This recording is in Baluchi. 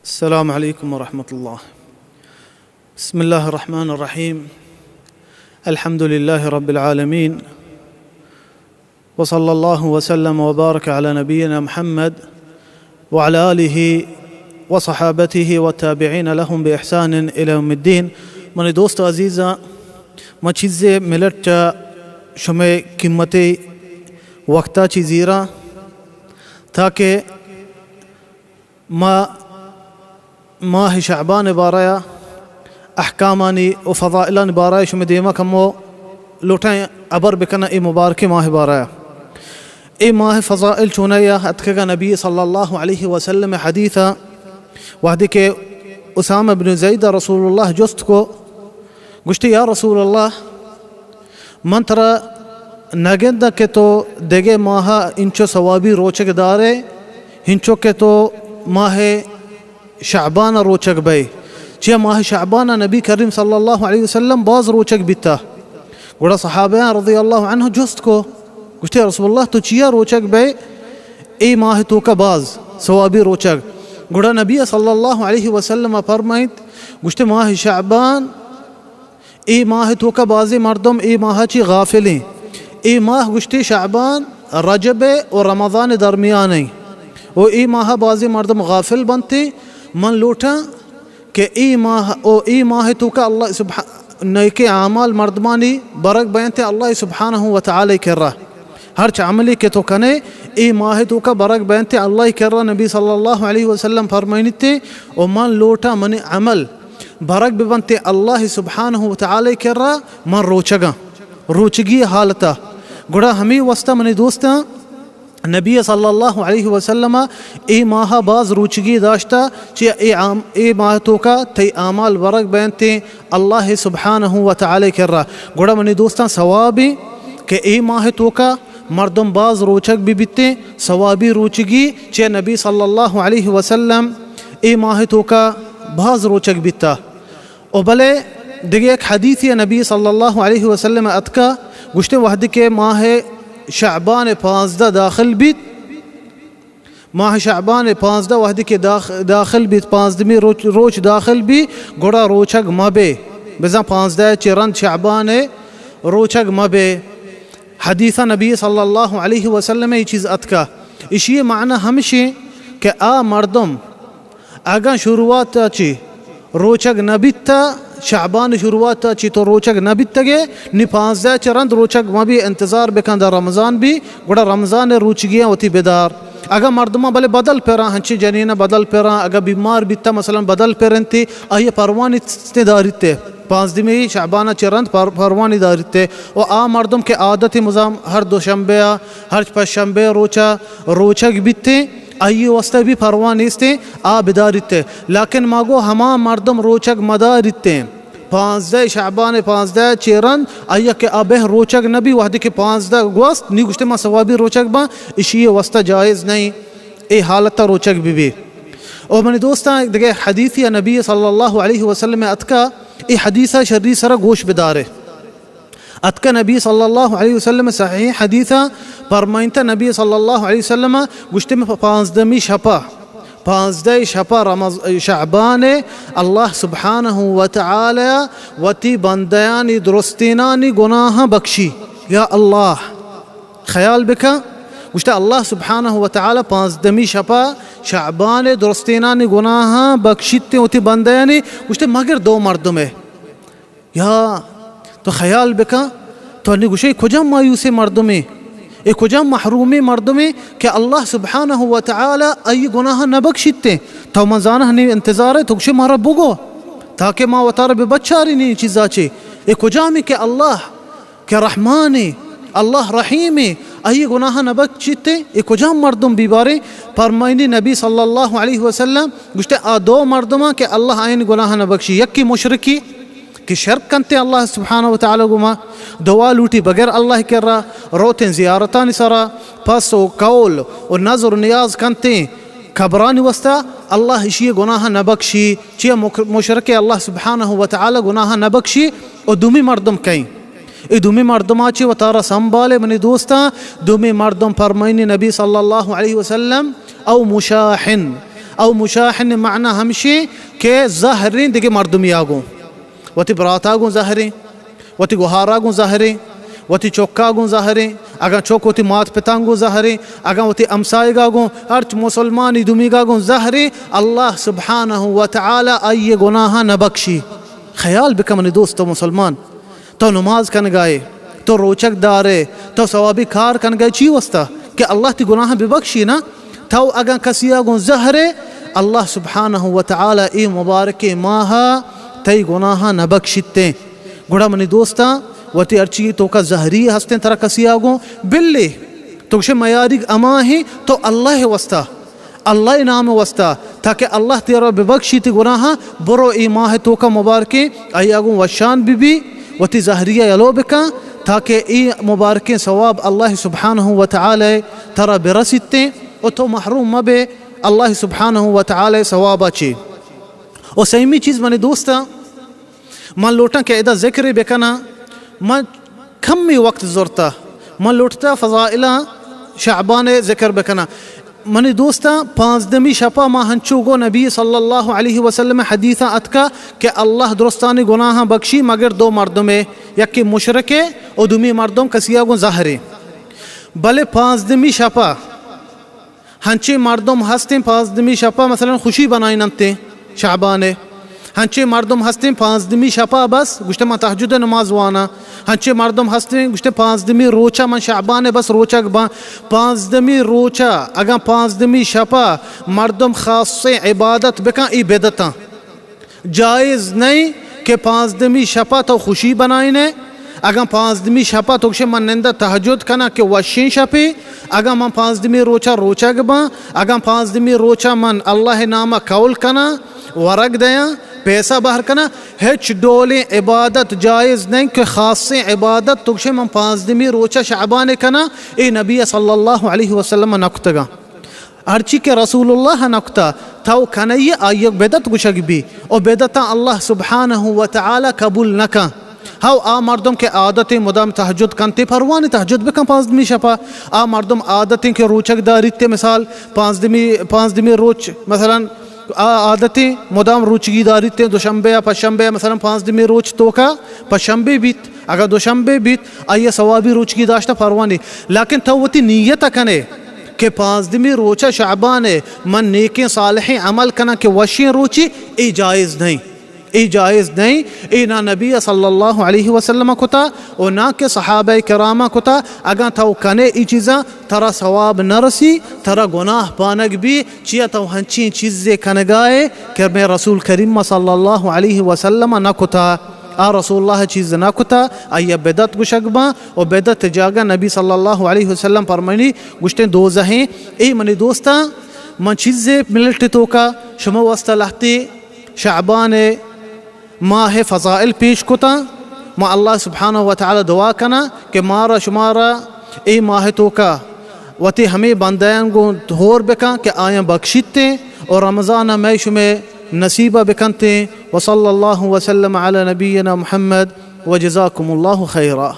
السلام عليكم ورحمة الله. بسم الله الرحمن الرحيم. الحمد لله رب العالمين. وصلى الله وسلم وبارك على نبينا محمد وعلى آله وصحابته والتابعين لهم بإحسان إلى يوم الدين. منی دوست عزیزاں، ما چیزے ملٹ چہ شمئے قیمتی وقتا چی زیراں، تاکہ ما ماہ شعبان بارہ ء احکامانی و فضائلانی بارہ ء شمئے دیما کمو لوٹیں ہبر بکناں اے مبارکیں ماہ بارہ ء۔ اے ماہ فضائل چونائی ء اتکگا؟ نبی صلی اللہ علیہ وسلم حدیث ء وہدے کہ اسامہ بن زید ء رسول اللہ جست کو، گوشتی، یا رسول اللہ، من ترا نہ گنداں کہ تو دگہ ماہ ء انچو ثوابی روچگ دارے، انچو کہ تو ماہ شعبان ء روچگ بئے۔ چیا ماہ شعبان ء نبی کریم صلی اللہ علیہ وسلم باز روچگ بیتا۔ گڑا صحابیاں رضی اللہ عنہ جست کو، گوشتے، رسول اللہ، تو چیا روچگ بئے اے ماہ توکا باز ثوابی روچگ؟ گڑا نبی صلی اللہ علیہ وسلم فرمائیت، گوشتے، ماہ شعبان اے ماہ توکا بازیں مردم اے ماہ چی غافلیں۔ اے ماہ گوشتی شعبان، رجب و رمضان درمیان ایں و اے ماہ بازیں مردم غافل بنتیں۔ من لوٹاں کہ اے ماہ او اے ماہ توکا اللہ سبحانہ نیکیں اعمال مردمانی برگ بینت اللہ سبحانہ و تعالی کرا۔ ہرچ عملی کہ تو کنے، اے ماہ توکا برگ بینت اللہ کرا۔ نبی صلی اللہ علیہ وسلم فرمائنیتے، و من لوٹاں منی عمل برگ ببنت اللہ سبحانہ و تعالی کرا، من روچگاں، روچگی حالتا۔ گڑا ہمیں واسطہ منی دوستاں، نبی صلی اللہ علیہ وسلم اے ماہ باز روچگی داشتا، چیا اے عام، اے ماہ توکا تئی اعمال برگ بینت اللہ سبحانہ و تعالی کرا۔ گڑا منی دوستاں، ثوابی کہ اے ماہ توکا مردم باز روچگ بہ بیتیں، ثوابی روچگی، چہ نبی صلی اللہ علیہ وسلم اے ماہ توکا باز روچگ بیتا۔ و بلے دگہ یک حدیثی نبی صلی اللہ علیہ وسلم اتکا، گوشتے، وہدے کہ ماہ شعبان پانزدہ داخل بیت، ماہ شعبان پانزدہ وہدے کہ داخ-، داخل بیت، پانزدمی روچ، روچ داخل بی، گڑا روچگ مبے، بزاں پانزدہ چہ رند شعبان روچگ مبے۔ حدیث نبی صلی اللہ علیہ وسلم اے چیز اتکا۔ اشی معنی ہمشی کہ آ مردم اگاں شروعات چی روچگ نہ بیتا، شعبان شروعات چی تو روچگ نہ بیتگے، نی پانزدہ چہ رند روچگ مبی، انتظار بکن در رمضان بی، گڑا رمضان روچگیاں وتی بدار۔ اگاں مردماں بلے بدل پراں، ہنچی جنین بدل پراں، اگاں بیمار بیتا مثلاً بدل پرنتی، آئی پروانی داریتے۔ پانزدمی شعبان ء چہ رند پر-، پروانی داریت ء و آ مردم کہ عادت مزام ہر دوشنبے ء ہر پنچ شنبے ء روچ ء روچگ بیت انت، آئی ء واستہ بھی پروا نیست انت، آ بداریت ء۔ لیکن ما گو ہما مردم روچگ مداریت انت، پانزدہ شعبان ء پانزدہ ء چہ رند آئی ء کہ آ بہ روچگ نہ بی، وہدے کہ پانزدہ گوست نی گوشت ما ثوابی روچگ باں، اشی ء واستہ جائز نہیں اے حالت ء روچگ بہ بی۔ او منی دوستاں، دگہ حدیثے ء نبی صلی اللہ علیہ وسلم ء اتکا، اے حدیث ء شری سرا گوش بدارے۔ اتکا نبی صلی اللہ علیہ وسلم ء صحیح حدیث ء پرمائنتا، نبی صلی اللہ علیہ وسلم ء گوشتے، من پانزدمی شپا، پانزدہ شپا رمض-، شعبان ء اللہ سبحانہ و تعالی وتی بندیانی درستینانی گناہاں بخشی۔ یا اللہ! خیال بکن، گوشتہ اللہ سبحانہ و تعالی پانزدمی شپا شعبان درستینانی گناہاں بخشیت وتی بندیانی، گوشتہ مگر دو مردمے۔ یا تو خیال بکن، تو نی گوشے کجام مایوسیں مردمے، اے کجام محرومیں مردمے کہ اللہ سبحانہ و تعالی آئی گناہاں نہ بخشیت۔ تو من زانہ نی انتظار ہے، تو گوشے مارا بگو تاکہ ما وتارا بہ بچاری نی چیزا چے۔ اے کجامی کہ اللہ کہ رحمانے، اللہ رحیمے، آئی گناہ نہ بخشیتے۔ اے کجام مردم بی بارے؟ پرمائنی نبی صلی اللہ علیہ وسلم گوشتے، آ دو مردماں کہ اللہ آئین گناہ نہ بخشی، یکی مشرکی کہ شرک کنتے اللہ سبحانہ و تعالی گما، دعا لوٹی بغیر اللہ کرا، روتیں زیارتانی سرا، پس و قول و نظر و نیاز کنتے قبرانی واسطہ، اللہ اشی گناہ نہ بخشی۔ چیا مک-، مشرک اللہ سبحانہ و تعالی گناہ نہ بخشی۔ و دومی مردم کئیں؟ اے دومی مردما چی وتارا سنبھالے منی دوستاں، دومی مردم پرمائنی نبی صلی اللہ علیہ وسلم، او مشاحن، او مشاحن معنی ہمشی کہ زہریں دگہ مردمیا گوں، وتی براتا گوں زہریں، وتی گوہارا گوں زہریں، وتی چکا گوں زہریں، اگاں چک وتی مات پتاں گوں زہریں، اگاں وتی ہمسائگا گوں، ہرچ مسلمانی دومیگا گوں زہریں، اللہ سبحانہ و تعالی آئی گناہاں نہ بخشی۔ خیال بکن منی دوست و مسلمان، تو نماز کنگائے، تو روچگ دارے، تو ثوابی کار کنگائے، چی واسطہ؟ کہ اللہ تی گناہاں ببخشی نا۔ تو اگاں کسیا گوں زہرے، اللہ سبحانہ و تعالی اے مبارکیں ماہ تئی گناہاں نہ بخشیتیں۔ گڑا منی دوستاں، وتی ہرچی توکا زہری ہستیں ترا کسیا گوں، بلے تو گشے میاریگ ہما ہیں، تو اللہ واسطہ، اللہ نام واسطہ، تاکہ اللہ تیرا ببخشی تی گناہاں، برو اے ماہ توکا مبارکیں آیا گوں وشان بی بی، وتی زہریا یلو بکن، تاکہ اے مبارکیں ثواب اللہ سبحانہ و تعالی ترا برسیتیں و تو محروم مبے اللہ سبحانہ و تعالی ثوابا چی۔ و سیمی چیز منی دوستاں، من لوٹاں کہ ادا ذکرے بکناں، من کمی وقت زرتا، من لوٹتا فضائل شعبان ذکر بکناں۔ منی دوستاں، پانزدمی شپا ما ہنچو گو نبی صلی اللہ علیہ وسلم حدیثا اتکا کہ اللہ درستانی گناہاں بخشی مگر دو مردمے، یکی مشرکے و دومی مردم کسیا گوں زہرے۔ بلے پانزدمی شپا ہنچیں مردم ہستیں پانزدمی شپا مثلاً خوشی بنائیننتیں شعبانے۔ ہنچیں مردم ہستیں پانزدمی شپا بس گوشتے من تہجد نماز وانا۔ ہنچیں مردم ہستیں گوشتے پانزدمی روچا من شعبانے بس روچگ باں۔ پانزدمی روچا اگاں پانزدمی شپا مردم خاصیں عبادت بکن، ای بدعتاں۔ جائز نہیں کہ پانزدمی شپا تو خوشی بنائینے۔ اگاں پانزدمی شپا تو گشے من نندا تہجد کناں کہ وشیں شپے، اگاں من پانزدمی روچا روچگ باں، اگاں پانزدمی روچا من اللہ ناما قول کناں، ورگ دیاں، پیسہ بہر کناں، ہچ ڈولیں عبادت جائز نہیں کہ خاصیں عبادت تو گشے من پانزدمی روچا شعبان کناں، اے نبی صلی اللہ علیہ وسلم نکتگاں۔ ہرچی کہ رسول اللہ نکتا، تو کنئی آئی بدعت گوشگ بی، و بدعتاں اللہ سبحانہ و تعالی قبول نکن۔ ہو آ مردم کہ عادتیں مدام تہجد کنتے، پروانی تہجد بکن پانزدمی شپا۔ آ مردم عادتیں کہ روچگ داریتے، مثال پانزدمی، پانزدمی روچ مثلاً آ عادتیں مدام روچگی داریتے، دوشنبے یا پشنبے یا مثلاً پانزدمی روچ توکا پشنبے بیت، اگاں دوشنبے بیت، آئی ثوابی روچگی داشتہ پروانی۔ لیکن تو وتی نیت کنے کہ پانزدمی روچ شعبان ء من نیکیں صالحیں عمل کناں کہ وشیں روچے، اے جائز نہیں، اے جائز نہیں۔ اے نہ نبی صلی اللہ علیہ وسلم کتا و نہ کہ صحابہ کرام کتا۔ اگاں تو کنے اے چیزاں، ترا ثواب نہ رسی، ترا گناہ پانگ بی، چیا تو ہنچیں چیزے کنگائے کہ میں رسول کریم صلی اللہ علیہ وسلم نہ کتا۔ آ رسول اللہ چیز نہ کتا، آئی بدعت گوشگ باں، و بدعت جاگہ نبی صلی اللہ علیہ وسلم فرمانی گوشتیں دوزہیں۔ اے منی دوستاں، من چیزے منٹ توکا شما واسطہ لہتے شعبان ماہ فضائل پیش کتاں۔ ما اللہ سبحانہ و تعالی دعا کناں کہ مارا شمارا اے ماہ توکا وتی ہمے بندیان گوں ہور بکن کہ آیاں بخشیتیں و رمضان مئے شمئے نصیبہ بکنتیں۔ وصلی اللہ وسلم علی نبینا محمد وجزاکم اللہ خیرا۔